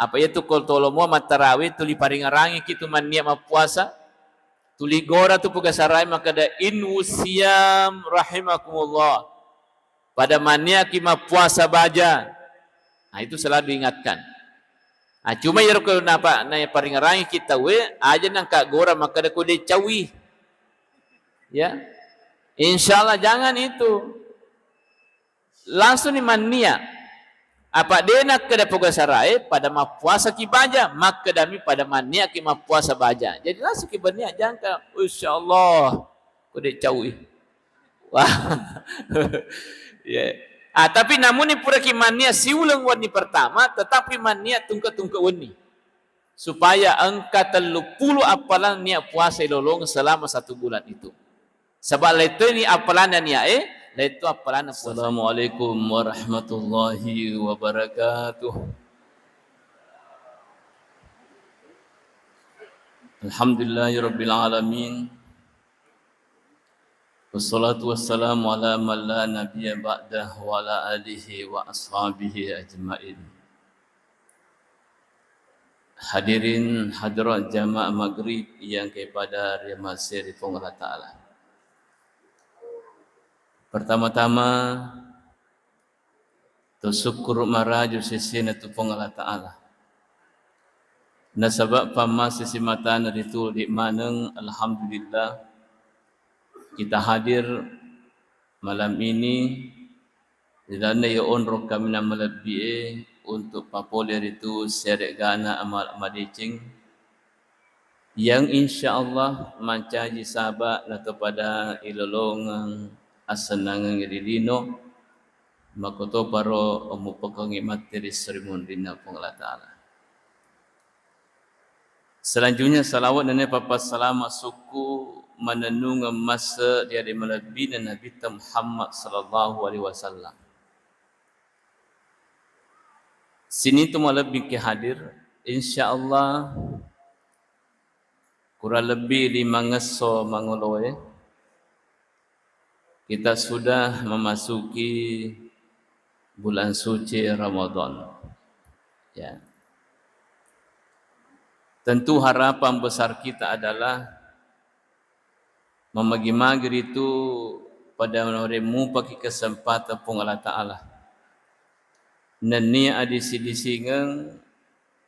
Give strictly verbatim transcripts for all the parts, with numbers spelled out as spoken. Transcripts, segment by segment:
Apa iya tu ko tolomo mattarawe, tuli paringerangi ki tu mannia mappuasa, tuli gora tu puga sarai makkeda, "Inwus siyam rahimakumullah." Pada mannia ki mappuasa baja. Nah, itu selalu diingatkan. Nah, cuma iyaro ko napa, na paringerangi ki tauwe, aja nangka gora makkeda ko de cawi. Ya. Insya Allah jangan itu. Langsung ni mannia. Apa de nakkeda puga sarai, pada mappuasa ki baja, makkedami pada mannia ki mappuasa baja. Jadi langsung ki berniat, jangka, "Insya Allah, ko de cawi." Wah. Ya. Ah, tapi namuni pura ki mannia siuleng wenni pertama, tetap ki mannia tungke-tungke wenni. Supaya engka telluppulo appalang nia puasa ilolongeng selama satu bulan itu. Saba letto ni appalanna nia e, letto appalanna puasa. Assalamualaikum warahmatullahi wabarakatuh. Alhamdulillahirabbil alamin. Wassalatu wassalamu ala man la nabiyya ba'dah wa ala alihi wa ashabihi ajmain. Hadirin hadirat jamaah maghrib yang kepada riamaseri Puang Allah Ta'ala. Pertama-tama, to sukkuru maraju sesena tu Puang Allah Ta'ala. Nasaba pammase simatana ritu de maneng, alhamdulillah, kita hadir malam ini, ri lalenna iya onrong kaminang malebbi'e untuk papole ritu siare'gana amal madeceng, yang insya Allah mancaji saba' nato pada ilolongeng asennangeng ri lino, makkotoparo mupekengngi matti ri seri munrinna Puang Allah Ta'ala. Selanjutnya, salawat nennia pappassalama sukku manennungeng masse ri ade malebbina Nabitta Muhammad sallallahu alaihi wasallam. Sininna to malebbi ki hadir, insya Allah kurang lebih lima ngesso mangoloe, kita sudah memasuki bulan suci Ramadan. Ya. Tentu harapan besar kita adalah mamagi-magi ritu pada naremmupaki kesempatan Puang Allah Ta'ala. Nennia adisi-disingeng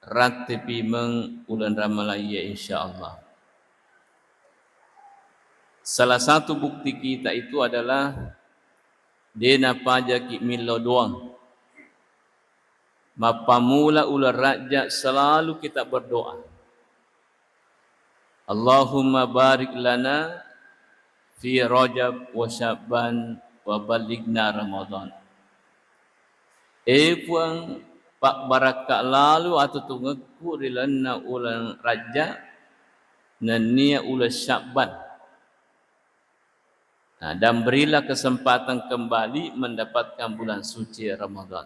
rate pimeng uleng Ramalang iya, insya Allah. Salah satu bukti kita itu adalah de napajaki millau doang. Mappamula uleng Rajab selalu kita berdoa. Allahumma barik lana fi Rajab wa Sya'ban wa ballighna Ramadan. E Puang, pabbarakka lalu atutungekku ri lalenna uleng Rajab nennia uleng Sya'ban. Nah, dan berilah kesempatan kembali mendapatkan bulan suci Ramadan.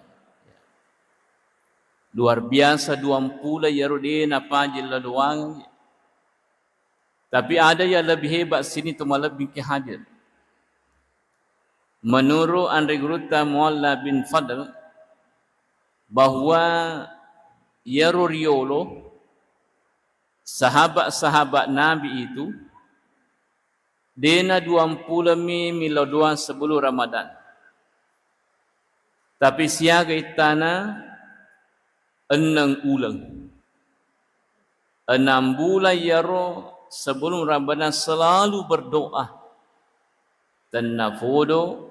Luar biasa dua mpula iyaro de napaja laluang. Tapi ada yang lebih hebat, sininna to malebbi ki hadir. Menurut Anre Gurutta Mualla bin Fadl, bahwa iyaro riolo sahabat-sahabat Nabi itu de na dua mpulami millau doang sebelum Ramadan. Tapi siaga ittana enneng uleng. Enam bulan iyaro sebelum Ramadan selalu berdoa. Tennapodo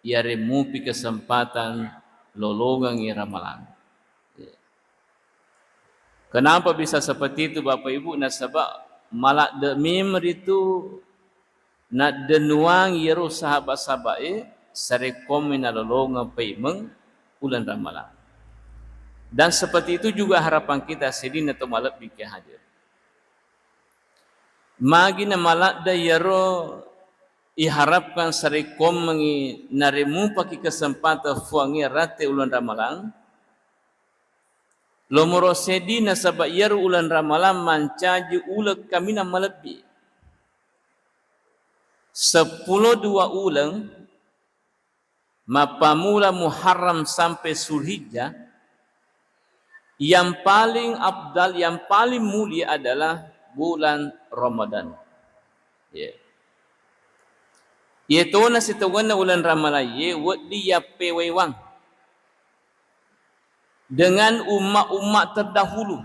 iyareng mupi kesempatan lolongengngi Ramalang. Kenapa bisa seperti itu, Bapak Ibu? Nasaba maladde memeng ritu naddennuang iyaro sahabat-sahabat e sarekkoammi nalolongeng paimeng uleng Ramalang. Dan seperti itu juga harapan kita sininna to malebbi ki hadir. Magi namaladde iyaro iharapkan sarekkoammengngi naremmupaki kesempatan Fuangnge rate uleng Ramalang, lomoro seddi nasaba iyaro uleng Ramalang mancaji uleng kaminang malebbi. Seppulo dua uleng, mappamula Muharram sampai Zulhijjah, Yang paling afdal, yang paling mulia adalah bulan Ramadan. Ya. Iyatona sitongenna uleng Ramalang iye wedding yappewaiwang dengan umma-umma terdahulu.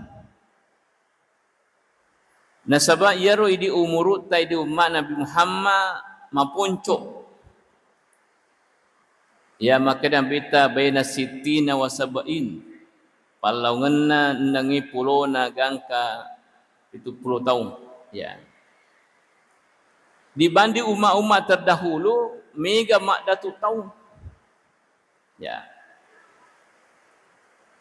Nasaba iyaro idi umuru'ta idi umma Nabi Muhammad maponco. Ya, makkeda Nabitta baina sittina wa sab'in. Pallaungenna ennengngi pulona gangka pitu pulo taung. Ya. Dibanding umma-umma terdahulu, mega maddatu taung. Ya.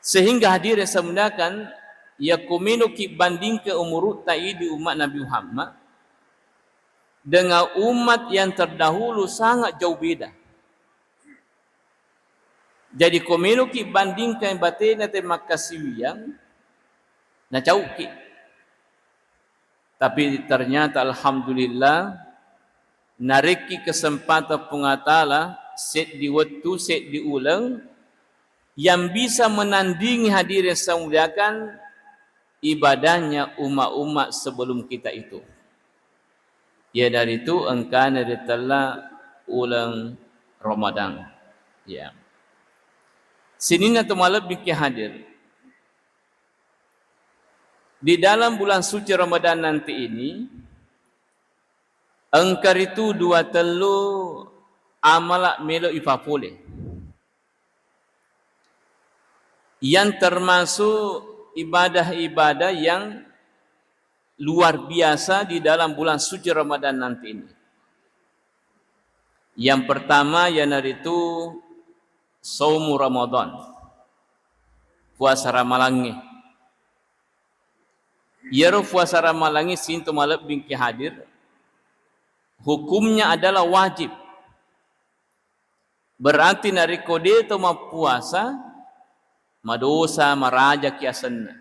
Sehingga hadirin saya muliakan, yakko meloki bandingke umuru'ta idi umma Nabi Muhammad dengan umat yang terdahulu sangat jauh beda. Jadi ko meloki bandingkan batena te makkasiwiang, nacauki. Tapi ternyata alhamdulillah, narekki kesempatan Puang Allah Ta'ala seddi wettu, seddi uleng yang bisa menandingi hadirin saya muliakan ibadahnya umat-umat sebelum kita itu. Iyanaritu engkana ritella uleng Ramadan. Ya. Sininna to malebbi ki hadir. Di dalam bulan suci Ramadan nanti ini, engka ritu dua tellu amala melo ipapole. Yang termasuk ibadah-ibadah yang luar biasa di dalam bulan suci Ramadan nanti ini. Yang pertama, iyanaritu saumu Ramadan, puasa ramalangnge. Iyaro puasa ramalangnge sinto malebbingki hadir, hukumnya adalah wajib. Berarti narekko de to mappuasa, madosa, marajaki asenna.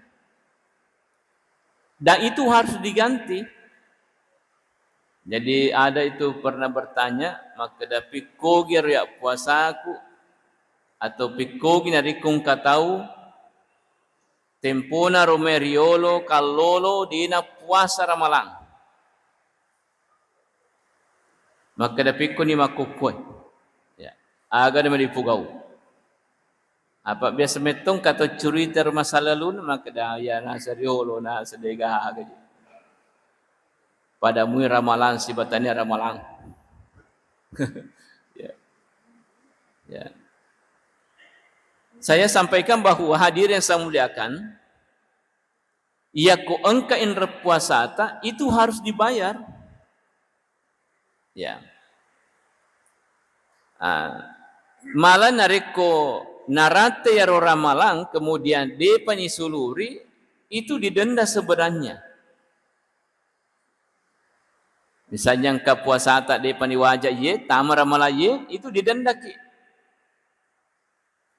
Dan itu harus diganti. Jadi ada itu pernah bertanya, makkeda, "Pikkogi ro ya puasaku, atau pikkogi narekko engka tau tempona ro mai riolo kallolo dena puasa ramalang?" Makkeda, "Pikkoni makkukkoe. Ya, aga de mani pugau." Apa biasa mettong kato curita rumah salalun, makkeda, "Ya, nasa riolo, nasa dega aga je. Pada mui ramalang sibatania ramalang." Ya. Ya. Saya sampaikan bahwa hadirin yang saya muliakan, iyako engka inre puasata itu harus dibayar. Ya. Ah, malah narekko narate yaro ramalang, kemudian depa nisuluri, itu didenda sebenarnya. Misalnya engka puasata depa niwaja iye, tama ramalang iye, itu didendaki.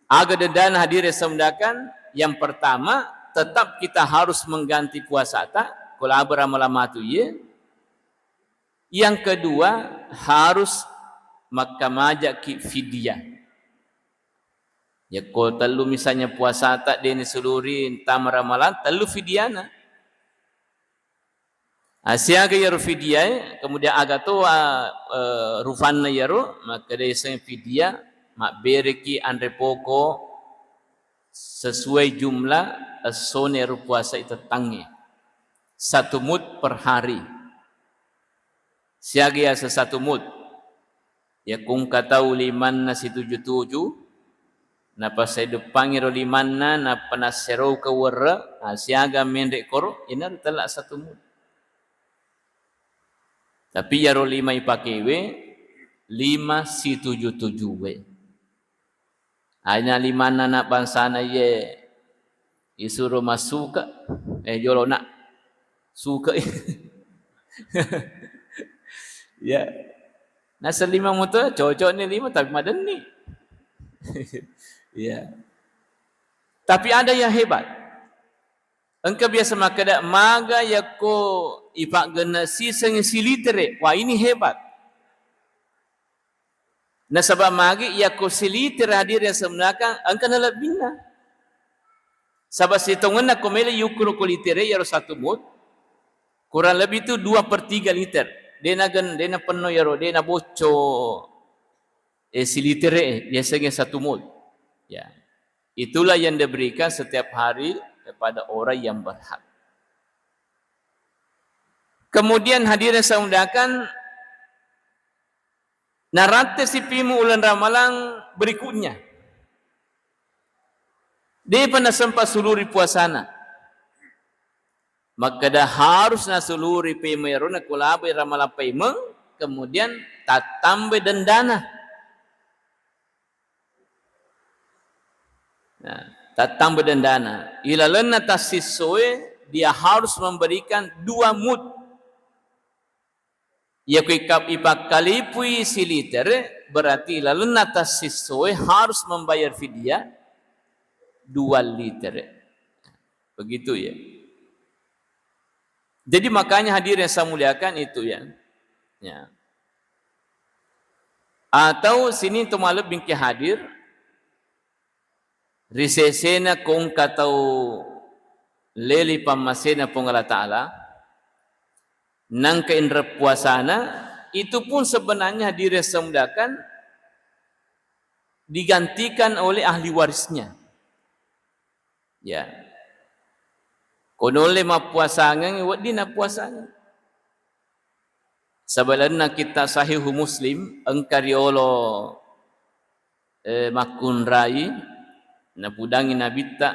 Aga dendana hadirin semudakan, yang pertama, tetap kita harus mengganti puasata, ko laba ramalang matu iye. Yang kedua, harus makkamajaki fidyah. Yakko tellu misalnya puasata de nisuluri tama ramalang, tellu fidyana. Ah, siaga iyaro fidyah e, kemudian aga to, ah, eh, rufanna iyaro, makkeda yaseng fidyah, mabbereki anre poko sesuai jumlah essona iyaro puasa itettangnge. Satu mud per hari. Siaga yaseng satu mud. Yakko engka tau limanna situju-tuju, napasseduppangi ro limanna, nappa nasserokeng werre, ah, siaga menre koro, inaro tella satu mud. Tapi iyaro lima ipakewe, lima situju-tujue. Aina limanna anak bangsana iye isuro massuke, eh, jolo nak suke. Ya. Naseng lima moto, cocok ni lima, tapi madenni. Ya. Tapi ada yang hebat. Engka biasa makkeda, maga yakko ipaggenna siseng silitere. Wah, ini hebat. Nasaba magi yakko silitere hadir yang sebenarkan engka nalebbinna. Saba' sitongenna ko melo yukkuru ko litere iyaro satu mud, kurang lebih tu dua per tiga liter. Dena gen-, dena penno iyaro, dena bocco, eh, silitere, eh, biasanya satu mud. Ya. Itulah yang diberikan setiap hari kepada orang yang berhak. Kemudian hadirin saya muliakan, naratte sipimu uleng Ramalang berikutnya. Depa nasempa suluri puasana. Makkeda harus nasuluri paimeng ero nakulabei Ramalang paimeng, kemudian tattambai dendana. Nah, tattambai dendana. Ilalenna tassissoe, dia harus memberikan dua mud. Iya ku ika-, ipakkalipui silitere, berarti ilalenna tassissoe harus membayar fidyah dua litere. Begitu ya. Jadi makanya hadirin yang saya muliakan itu ya. Ya. Atau sini tu malebbi engka hadir, ri sesena ko engka tau leli pammasena Puang Allah Ta'ala, nangka inreng puasana, itu pun sebenarnya hadirin yang saya muliakan digantikan oleh ahli warisnya. Ya. Ko nulle mappuasangeng, wedding nappuasangeng. Sabalenna kitta Sahihu Muslim, engka riolo, eh, makkunrai, napudangi Nabitta,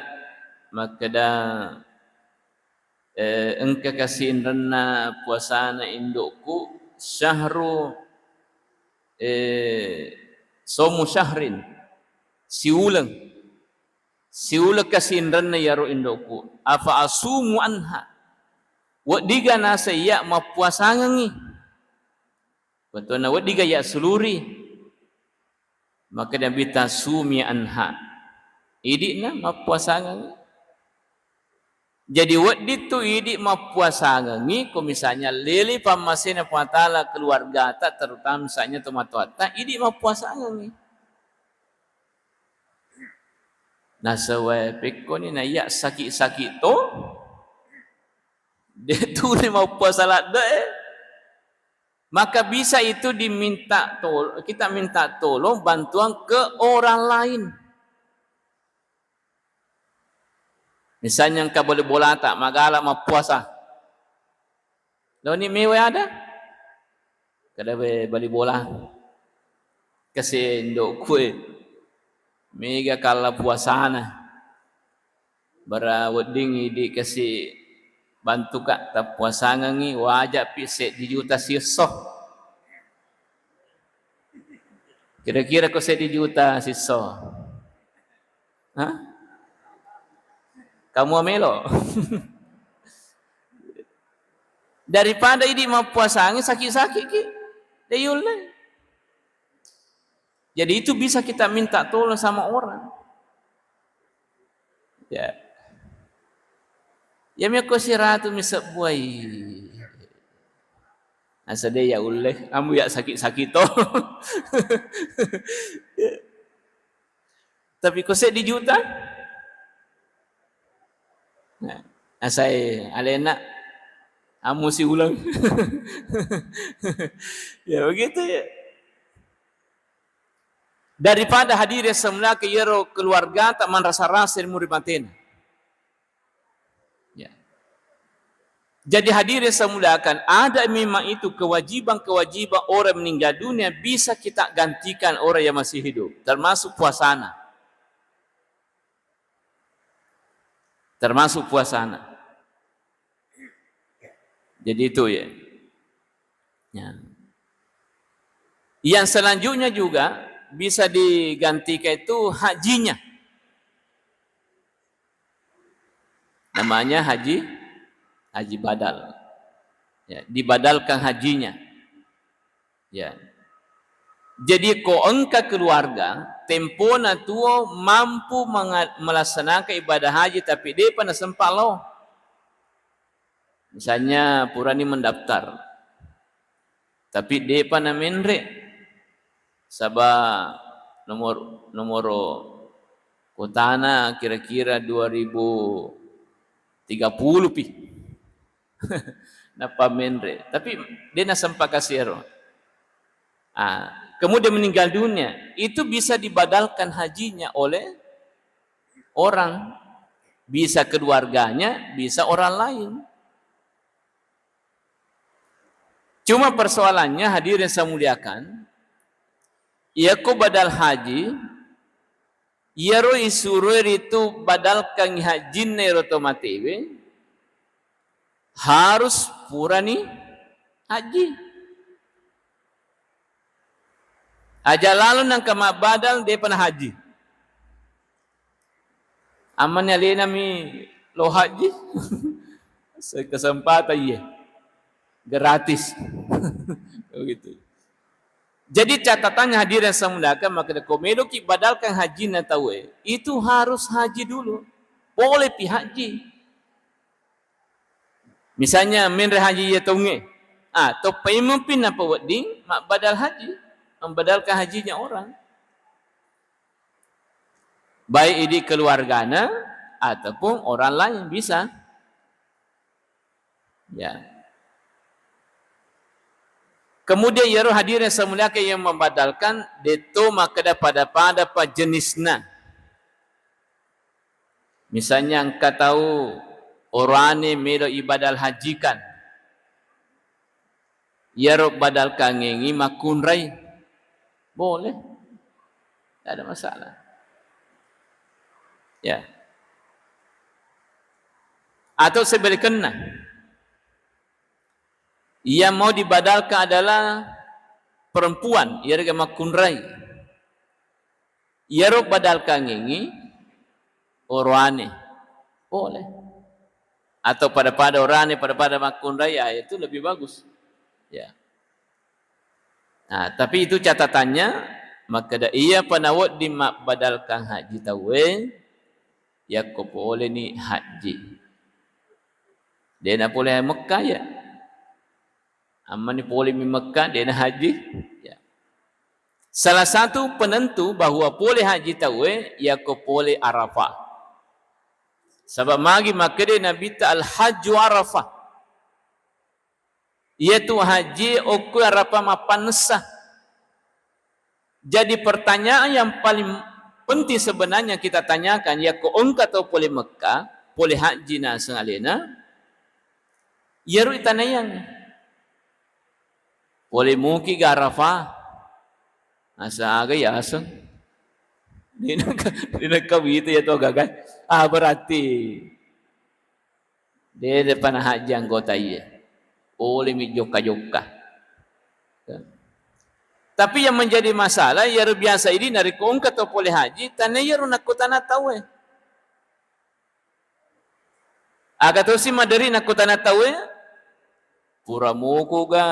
makkeda, eh, engka kasi inrenna puasana indokku, syahru, eh, somu syahrin, siuleng. Siuleng kasi inrenna iyaro indokku. Afa asumu anha. Weddiga naseng iya mappuasangengngi. Bettuanna weddiga iya suluri. Maka Nabitta sumi anha. Idi'na mappuasangengngi. Jadi wedding tu idi mappuasangengngi, ko misalnya lele pammasena Puang Ta'ala keluargata, terutama misalnya tomatoatta, idi mappuasangengngi. Nasaba pekkoni na iya saki-saki to, de tuli mappuasa ladde, eh. Maka bisa itu diminta tol-, kita minta tolong bantuan ke orang lain. Misalnya engka bali bolata, magala mappuasa. Laoni mewa ada? Kada be bali bola. Kasi indokku e. Mega kalla puasana. Bara wedding idi kasi bantuka tappuasangengngi, wajapi seddi juta siesso. Kira-kira ko seddi juta siesso? Hah? Kamu melo? Daripada idi mappuasangi saki-saki ki, de yulle. Jadi itu bisa kita minta tolong sama orang. Ya. Ya meko siratu misebbuai. Asa de ya ulle, amu ya saki-saki to. Tapi ko seddi juta? Nah, asai alena amu siuleng. Ya begitu ya. Daripada hadir ya semula ke yero keluargata manrasa-rasa muri matena. Ya. Jadi hadirin saya muliakan, ada memang itu kewajiban-kewajiban orang meninggal dunia bisa kita gantikan orang yang masih hidup, termasuk puasana. Termasuk puasana. Jadi itu ya. Ya. Yang selanjutnya juga bisa digantikan itu hajinya. Namanya haji, haji badal. Ya, dibadalkan hajinya. Ya. Jadi ko engka keluarga, tempona tuo mampu menga-, melaksanakan ibadah haji tapi depa nasempa lao. Misalnya purani mendaftar, tapi depa namenre, saba nomor, nomoro Kuotana kira-kira dua ribu tiga puluh pi. Nappa menre. Tapi de' nasempa kasi ero. Ah, kemudian meninggal dunia, itu bisa dibatalkan hajinya oleh orang, bisa keluarganya, bisa orang lain. Cuma persoalannya, hadirin saya muliakan, iyako badal haji, iyaro isuroi ritu badalkangngi hajjinna ero to matewe, harus purani haji. Aja lalo nangka mabbadal, de'pa nahaji. Ammani alena mi lo haji. Se-, kesempatan iye. Gratis. Begitu. Jadi catatannya, hadirin saya muliakan, makkeda ko meloki badalkan hajinna tauwe, itu harus haji dulu. Boleh pi haji. Misalnya menre haji iya taungnge, ah, toppa imampi nappa wedding mabbadal haji, membadalkan hajinya orang. Baik idi keluargana ataupun orang lain bisa. Ya. Kemudian iyaro hadirin saya muliakan yang membatalkan, de'to makkeda pada-pada pa jenisna. Misalnya engka tau oroane melo ibadal hajikan. Iyaro badalkangengngi makkunrai. Boleh. Tidak ada masalah. Ya. Atau sebalikanna. Yang mau dibadalkan adalah perempuan, iyarega makkunrai. Iyaro badalkangengngi oroane. Boleh. Atau pada-pada oroane, pada-pada makkunrai, ya, itu lebih bagus. Ya. Nah, tapi itu catatannya, makkeda iyapa nawedding mabbadalkan haji tauwe, yakko poleni haji. De'na pole Mekka, ya. Ammani pole mi Mekka, de'na haji. Ya. Salah satu penentu bahwa pole haji tauwe, yakko pole Arafah. Sabab magi makkeda Nabitta, "Al-hajju Arafah." Iyatu haji okko Arafah mappannessa. Jadi pertanyaan yang paling penting sebenarnya kita tanyakan, yakko engka tau pole Mekka, pole haji naseng alena, iyaro itanaiang. Pole muki ga Arafah? Asa aga yaseng? De'na ka-, de'na kawita iyatu agaga. Ah, berarti de', de'pa nahaji anggota iye. Pole mi jokka-jokka. Tapi yang menjadi masalah, iyaro biasa idi narekko engka tau pole haji, tania iyaro nakkutana tauwe. Aga tosi maderri nakkutana tauwe, pura moko ga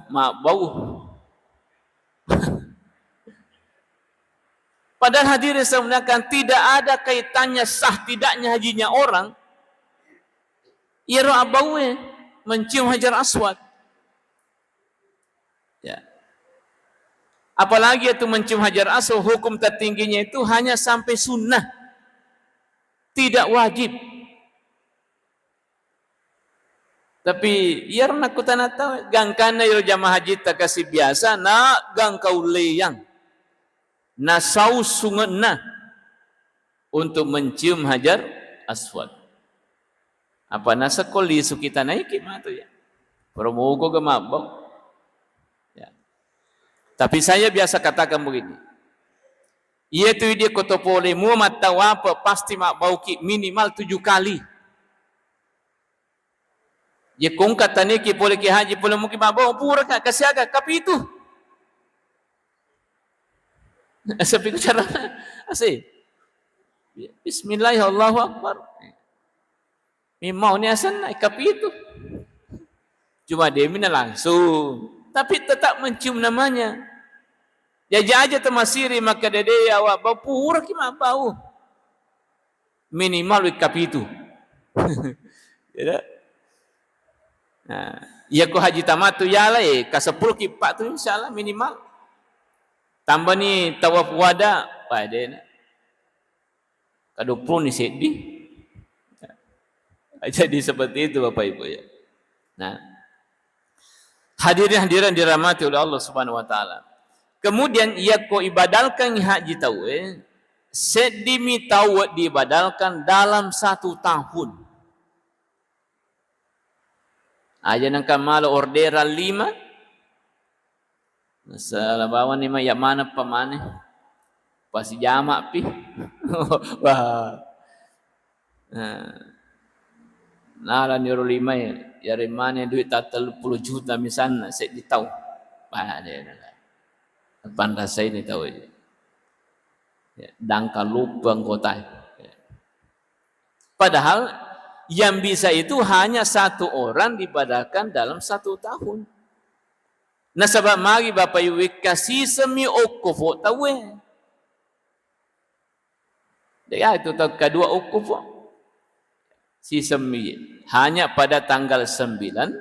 mabbau. Padahal hadirin saya muliakan, tidak ada kaitannya sah tidaknya hajinya orang, iyaro abbauwe mencium Hajar Aswad. Ya. Apalagi itu mencium Hajar Aswad, hukum tertingginya itu hanya sampai sunnah. Tidak wajib. Tapi iyaro nakkutana tau, gangkanna iyaro jamaah haji takasi biasa, na gangka ulleang. Nasau sungenna untuk mencium Hajar Aswad. Apa nasakko lisu kita naiki matu ya. Promogo ga mabbau. Ya. Tapi saya biasa katakan begini. Iyatu idi ko to pole mua mattawape pasti mabbauki minimal tujuh kali. Yekko engka taniki pole ki haji pole muki mabbau pura ka kasiaga kapitu. Sepi ku carana. Ase. Bismillah, Allahu Akbar. Memang ni asenna kapitu. Cuma dia mina langsung. Tapi tetap mencium namanya. Jaja aja temasiri maka dede awak bau pura ki mabbau. Minimal wikka pitu. Ya. Nah, iya ko haji tamattu yala, eh, ka seppulo ki empat tu insyaallah minimal. Tambani tawaf wada, pada na. Kaduappulo ni seddi. Jadi seperti itu, Bapak Ibu, ya. Nah, hadirin hadirat dirahmati oleh Allah Subhanahu wa Ta'ala. Kemudian, yakko ibadalkan haji tauwe, seddimi tau diibadalkan dalam satu tahun. Aja nengka mala orderan lima, masalah bawang ni ma, ya mana pamane? Pasi jama pi. Wah. Nah. Nala ni ro lima ya, yare mane duit ta tellu puluh juta misalna, seddi tau. Wah, de, de, de. Panrasai ni tau ini. Ya, dangka lupa anggota. Ya. Padahal yang bisa itu hanya satu orang diibadahkan dalam satu tahun. Nasaba magi Bapak Ibu, wekka sisemi okko fo tauwe. Dek itu tau kedua okko fo. Sisemi. Hanya pada tanggal sembilan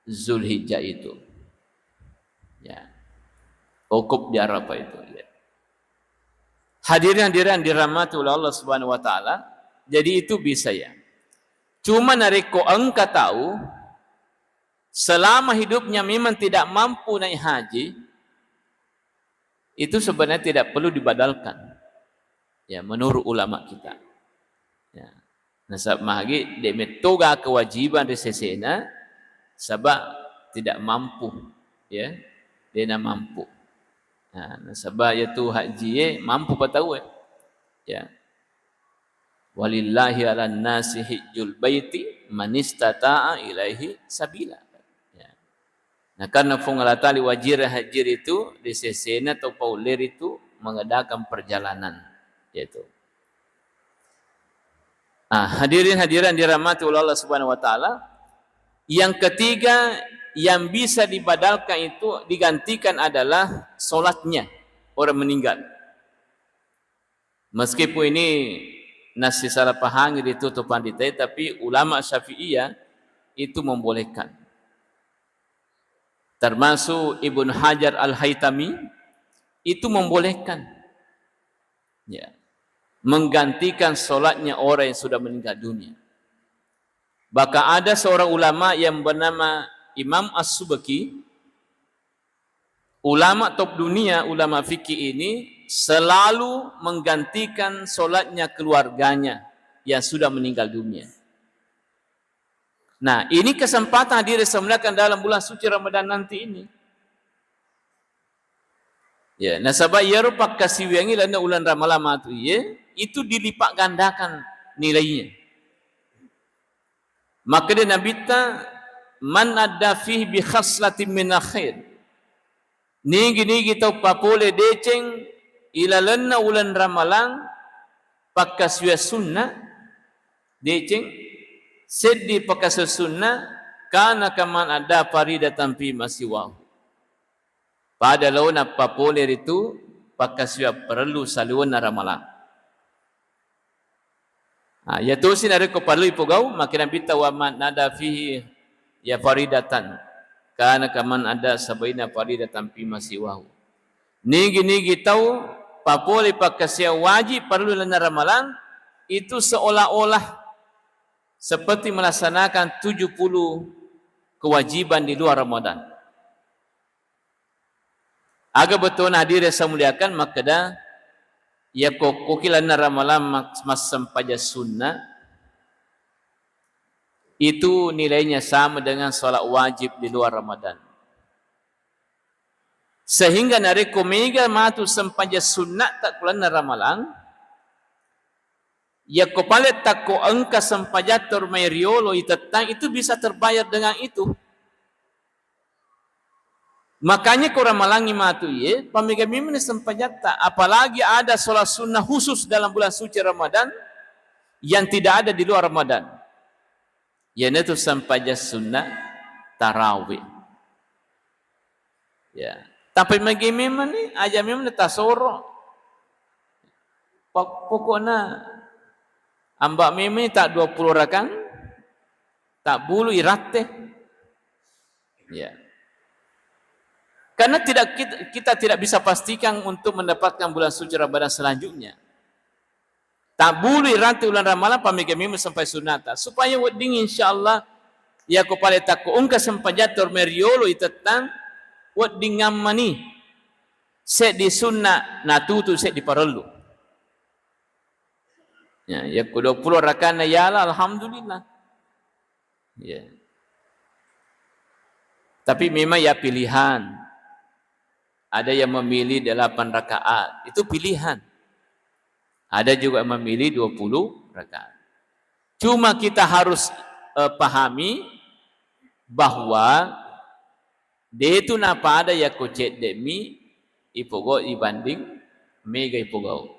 Zulhijjah itu. Ya. Wukuf di Arafah itu. Ya. Hadirin hadirat dirahmati oleh Allah Subhanahu wa Ta'ala. Jadi itu bisa ya. Cuma narekko engka tau selama hidupnya memang tidak mampu naik haji, itu sebenarnya tidak perlu dibadalkan. Ya, menurut ulama kita. Ya. Nasaba magi de mettoga kewajiban ri sesena, saba tidak mampu, ya, dena mampu. Nah, nasaba ya tu haji e mampu pa tau e. Ya. Walillahi 'alan nasi hijjul baiti manistata'a ilaihi sabila. Ya. Nah, karena Puang Allah Ta'ala wajib haji ritu, di sesena tau paulle ritu mengadakan perjalanan, yaitu. Ah, hadirin hadirat dirahmati oleh Allah Subhanahu wa Ta'ala, yang ketiga yang bisa dibadalkan itu, digantikan adalah sholatnya orang meninggal. Meskipun ini nasi salah pahami di tutup pandita, tapi ulama Syafi'iyah itu membolehkan. Termasuk Ibnu Hajar Al-Haytami itu membolehkan. Ya. Menggantikan sholatnya orang yang sudah meninggal dunia. Bahkan ada seorang ulama yang bernama Imam As-Subki, ulama top dunia, ulama fikih ini selalu menggantikan sholatnya keluarganya yang sudah meninggal dunia. Nah, ini kesempatan hadirin saya muliakan dalam bulan suci Ramadan nanti ini. Ya, nasaba iyaro pakkasiwiangngi lalenna uleng Ramalang matu iye, itu dilipat gandakan nilainya. Makkeda Nabitta, "Man adda fihi bi khaslatin min khair." Nigi-nigi tau papole deceng ilalenna uleng Ramalang pakkasiwiang sunna, deceng seddi pakkasiwiang sunna, kana kaman adda faridatan fi masiwahu. Pada laona papole ritu pakkasiwiang parellu saliwenna Ramalang. Ah, iya tosi narekko parellu ipogau, makkeda Nabitta, "Wa man adda fihi ya faridatan, kana kaman adda sabaina faridatan fi masiwahu." Nigi-nigi tau papole pakkasiwiang wajib parellu lalenna Ramalang, itu seolah-olah seperti melaksanakan tujuh puluh kewajiban di luar Ramadan. Aga bettuanna hadirin saya muliakan, makkeda, yakko koki lalenna Ramalang mak-, massempajang sunna, itu nilainya sama dengan sholat wajib di luar Ramadan. Sehingga narekko mega matu sempajang sunnatta ko lalenna Ramalang, yakko pale takko engka sempajatta ro mai riolo itettang, itu bisa terbayar dengan itu. Makanya ko Ramalangngi matu iye, pamega memang sempajatta, apalagi ada sholat sunnah khusus dalam bulan suci Ramadan yang tidak ada di luar Ramadan. Iyanatu sempajang sunnah tarawih. Ya. Tapi magi memang ni, aja memang ni tasoro. Pok-, pokokna amba memang ni tak dua puluh rakang, tak bulu iratte. Ya. Karena tidak kita, kita tidak bisa pastikan untuk mendapatkan bulan suci Ramadan selanjutnya. Tabbului rantai uleng Ramalang, pamega memeng sempajang sunnata. Supaya wedding, insyaallah, yako pale takko engka sempajang tor meriolo itettang, wedding ngammani. Seddi sunna natutu, seddi parellu. Ya, yakko dua puluh rakaatna yala, alhamdulillah. Ya. Tapi memang ya pilihan. Ada yang memilih delapan rakaat, itu pilihan. Ada juga yang memilih dua puluh rakaat. Cuma kita harus, eh, pahami bahwa de'tu napada yakko cedde'mi ipogau ibanding mega ipogau.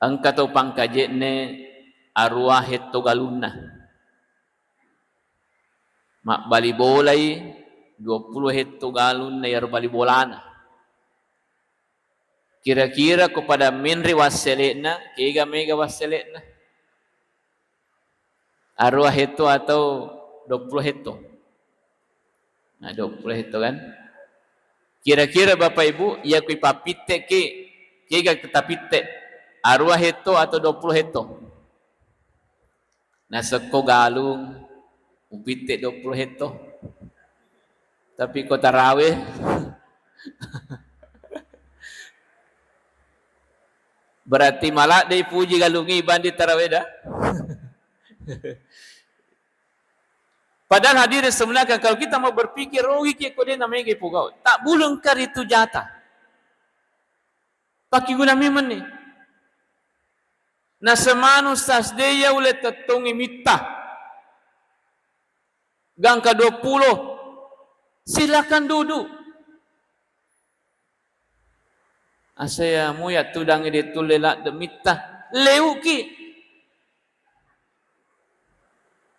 Engka to pangkaje'ne arua hetto galunna. Mabbali bolai dua puluh hetto galunna iyaro bali bolana. Kira-kira ko pada menre wassele'na, kega mega wassele'na? Arua hetto atau dua puluh hetto? Nah, dua puluh hetto kan? Kira-kira Bapak Ibu, iya kui pappitte ki, kega kita pitte? Arua hetto atau dua puluh hetto? Nasekko galung, upitte dua puluh hetto. Tapi ko tarawe, berarti maladde puji galungi bandi tarawe da. Padahal hadirin semuanya, kalau kita mau berpikir, rugi ki ko de' namega ipogau. Tak bulung kari tu jata. Pakkiguna memenni. Na semanu sasdeya ule tettongi mitta. Gangka dua puluh. Silakan duduk. Asaya muya tudangi de' tulle ladde' mitta. Leuki.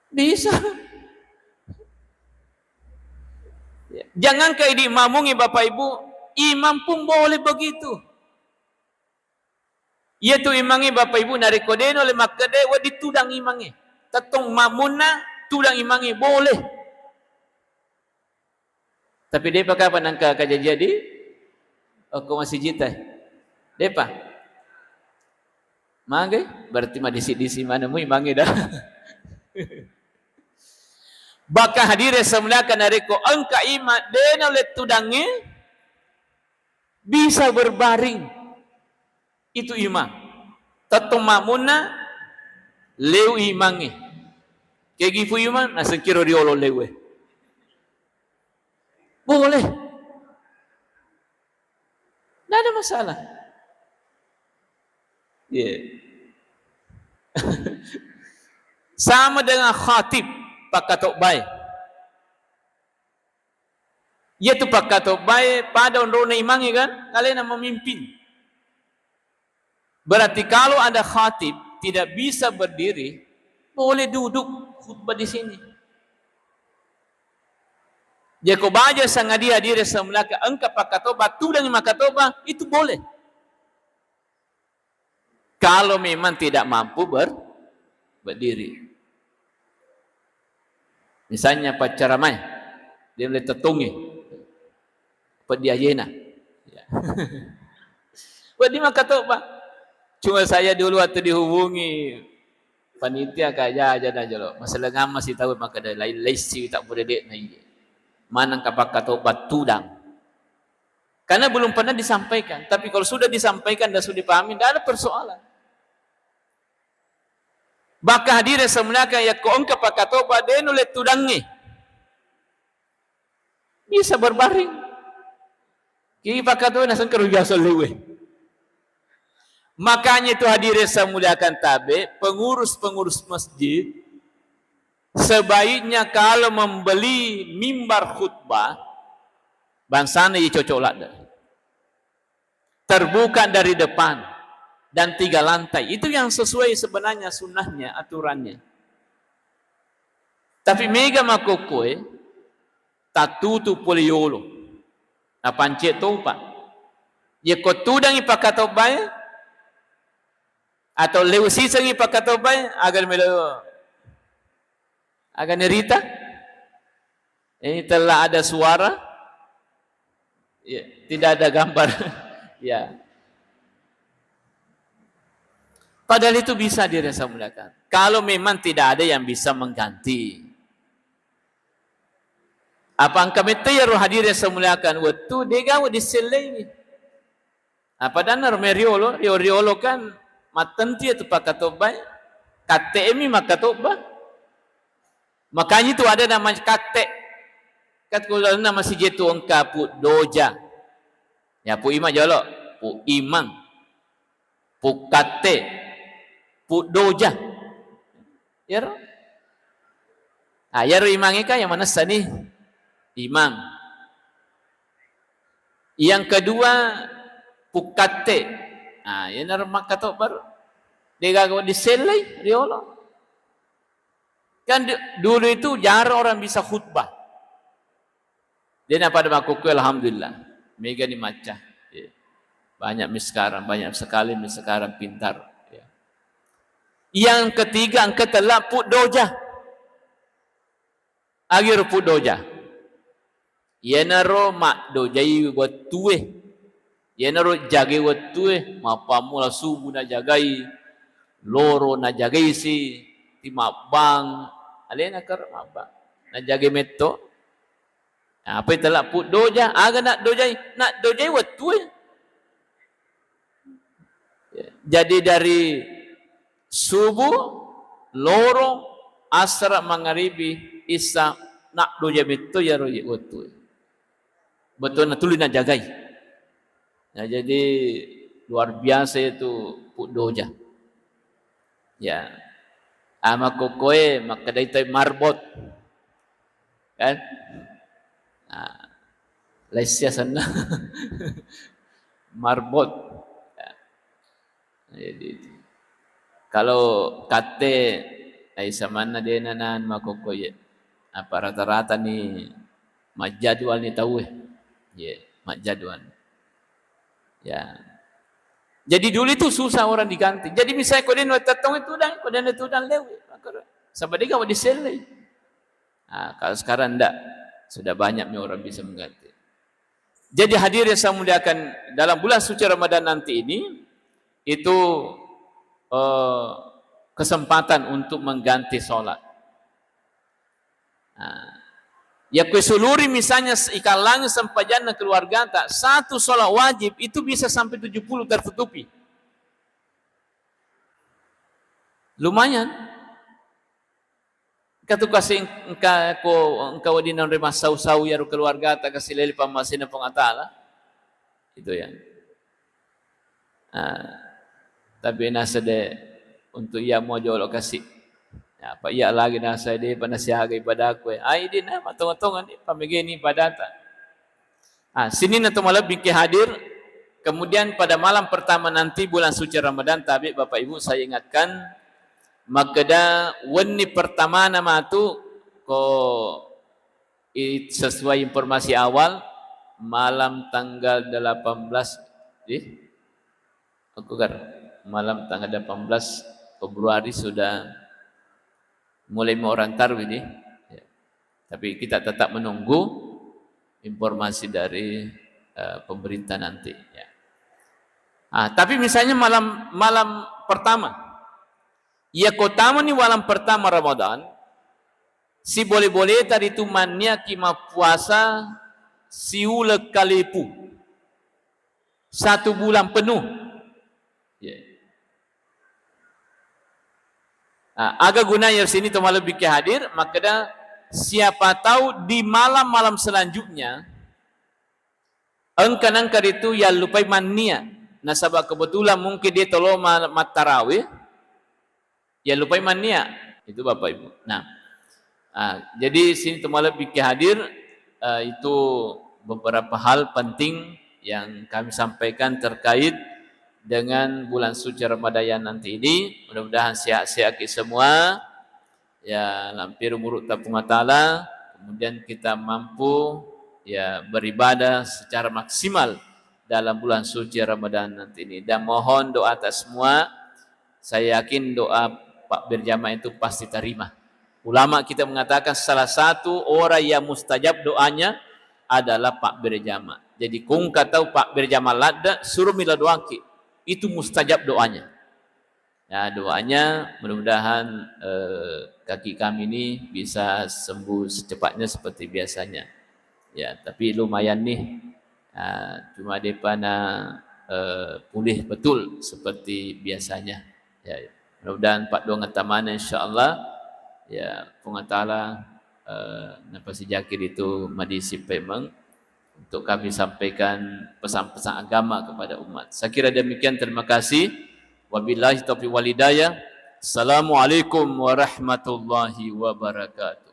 Bisa. Jangankan idi' makmungnge, Bapak Ibu, imam pun boleh begitu. Iyatu imangnge, Bapak Ibu, narekko de'na le makkeda, wedding tudang imangnge. Tettong makmunna, tudang imangnge, boleh. Tapi de'pa kapang nengka kajajiang di okko masijita? De'pa? Magai? Berarti madisi-disi maneng mui mange dah. Bahkan hadirin semuanya, narekko engka imang de'na le tudangnge, bisa berbaring. Itu imang. Tettong makmunna, leu imangnge. Kegi fu imang, nasengkiro riolo leue. Boleh. Tidak ada masalah. Iya. Sama dengan khatib, pakkatobbae. Iyatu pakkatobbae pada onrona imangnge kan, alena memimpin. Berarti kalau ada khatib tidak bisa berdiri, boleh duduk khutbah di sini. Jeko baja sangadia, hadirin semuanya, engka pakkatobba, tudang makkatobba, itu boleh. Kalau memang tidak mampu ber-, berdiri. Misalnya paccaramai, de' le tettongi, peddi ajena. Ya. Wedding makkatobba. Cuma saya dulu waktu dihubungi panitia, kaja aja na jolo. Masalah ngamma si tau makkeda lain, laissi tak boleh de' na iye. Maneng ka pakkatobba tudang. Karena belum pernah disampaikan. Tapi kalau sudah disampaikan dan sudah dipahami, tidak ada persoalan. Bahkan hadirin semuanya, yakko engka pakkatobba, de'na le tudangnge, bisa berbaring. Ki pakkatobba nasengkero biasa lewe. Makanya itu hadirin saya muliakan tabe, pengurus-pengurus masjid sebaiknya kalau membeli mimbar khutbah, bangsana ye cocok ladde. Terbuka dari depan dan tiga lantai. Itu yang sesuai sebenarnya sunnahnya, aturannya. Tapi mega makkokkoe, tattutu pole yolo. Napance topa. Yekko tudangi pakkatobbae, atau leu sisengi pakkatobbae, aga melo, aga nerita? Ini telah ada suara, ya, tidak ada gambar. Ya. Padahal itu bisa, hadirin yang saya muliakan. Kalau memang tidak ada yang bisa mengganti. Apa engka metto iyaro, hadirin yang saya muliakan, wettu de'gaga dissellaiwi. Apa danna ro mai riolo, rio-, riolo kan mattentu iya tu pakkatobbae. Katte'mi makkatobba. Makanya itu ada namanya katte. Kan kalau nama si Jetu engka Pu Doja. Ya, Pu Imang jolo. Pu Imang. Pu Katte. Pu Doja. Iyaro. Ah, iyaro Imang eka yang manessa ni. Imang. Yang kedua, Pu Katte. Ah, iyanaro makkatobba ro. De'gaga dissellai riolo. Kan du-, dulu itu jarang orang bisa khutbah. De'na pada makkukku, alhamdulillah. Mega ni macca. Iya. Banyak mi sekarang, banyak sekali mi sekarang pintar. Iya. Yang ketiga, engka tella Pu Doja. Agi ro Pu Doja. Iyanaro maddojai wettue. Iyanaro jagai wettue, mappammula subuh najagai, loro najagai si, ti mabbang, alena karo mabbang. Najagai metto. Apa tella Pu Doja, aga naddojai? Naddojai wettue. Jadi dari subuh, loro, asara, mangaribi, isa, naddoja metto iyaro wettue. Bettuanna tuli najagai. Nah, jadi luar biasa itu Pu Doja. Ya. Ah, makkokkoe makkedai toi marbot. Kan? Nah, laissi asenna. Marbot. Ya. Jadi, kalau katte, ai samanna de'na naan makkokkoe. Apa rata-rata ni majjadwal ni tauwe. Ye, majjadwal. Ya. Jadi dulu itu susah orang diganti. Jadi misalnya ko de'na tettong itu udang, ko de'na itu udang lewe. Saba de'gaga dissellai. Nah, kalau sekarang ndak, sudah banyak mi orang bisa mengganti. Jadi hadirin yang saya muliakan, dalam bulan suci Ramadan nanti ini, itu, eh, kesempatan untuk mengganti sholat. Nah, ya, kue suluri misalnya se-, ikallangi sempajanna keluargata, satu sholat wajib itu bisa sampai tujuh puluh tertutupi. Lumayan. Engka tu kasi engka ko engka wedding naonroi massau-sau iyaro keluargata kasi lele pammasena Puang Allah Ta'ala. Itu ya. Ah, tapi nasa de untuk iya mo jolo kasi. Ya, apa iya lagi nasa de pa nasiaga ibadahku. Ai di na matonga-tonga ni pamegeni ibadata. Ah, sininna to malebbi ke hadir. Kemudian pada malam pertama nanti bulan suci Ramadan, tabe Bapak Ibu saya ingatkan, makkeda wenni pertamana matu ko i-, sesuai informasi awal, malam tanggal delapan belas, eh? Aku kan malam tanggal delapan belas Februari sudah mulai mau orang tarwih nih. Ya. Tapi kita tetap menunggu informasi dari, eh, pemerintah nanti. Ya. Ah, tapi misalnya malam, malam pertama, ya, ko tamani malam pertama Ramadan, si boleh-boleh tadi tu manniaki mappuasa siuleng kalepu. Satu bulan penuh. Ya. Nah, aga gunanya sini to malebbi ke hadir, makkeda siapa tahu di malam-malam selanjutnya engka nengka ritu yallupai mannia. Nasaba kebetulan mungkin dia tolo ma-, mattarawe, ya lupai mannia itu Bapak Ibu. Nah, ah, jadi sini to malebbi ke hadir, eh, itu beberapa hal penting yang kami sampaikan terkait dengan bulan suci Ramadan yang nanti ini. Mudah-mudahan sehat-sehat kita semua, ya, lampir umur tapung Ta'ala, kemudian kita mampu, ya, beribadah secara maksimal dalam bulan suci Ramadan nanti ini. Dan mohon doa atas semua. Saya yakin doa pak berjamaah itu pasti terima. Ulama kita mengatakan salah satu orang yang mustajab doanya adalah pak berjamaah. Jadi, ko engka tau pak berjamaah ladde, suro mila doaki. Itu mustajab doanya. Ya, doanya mudah-mudahan eh, kaki kami ini bisa sembuh secepatnya seperti biasanya. Ya, tapi lumayan nih, ah, cuma depa na eh, pulih betul seperti biasanya. Ya, mudah-mudahan paddoangetta maneng, insyaallah. Ya, Puang Allah Ta'ala eh, napasijaki ritu madisip paimeng untuk kami sampaikan pesan-pesan agama kepada umat. Saya kira demikian, terima kasih. Wabillahi taufiq wal hidayah. Assalamualaikum warahmatullahi wabarakatuh.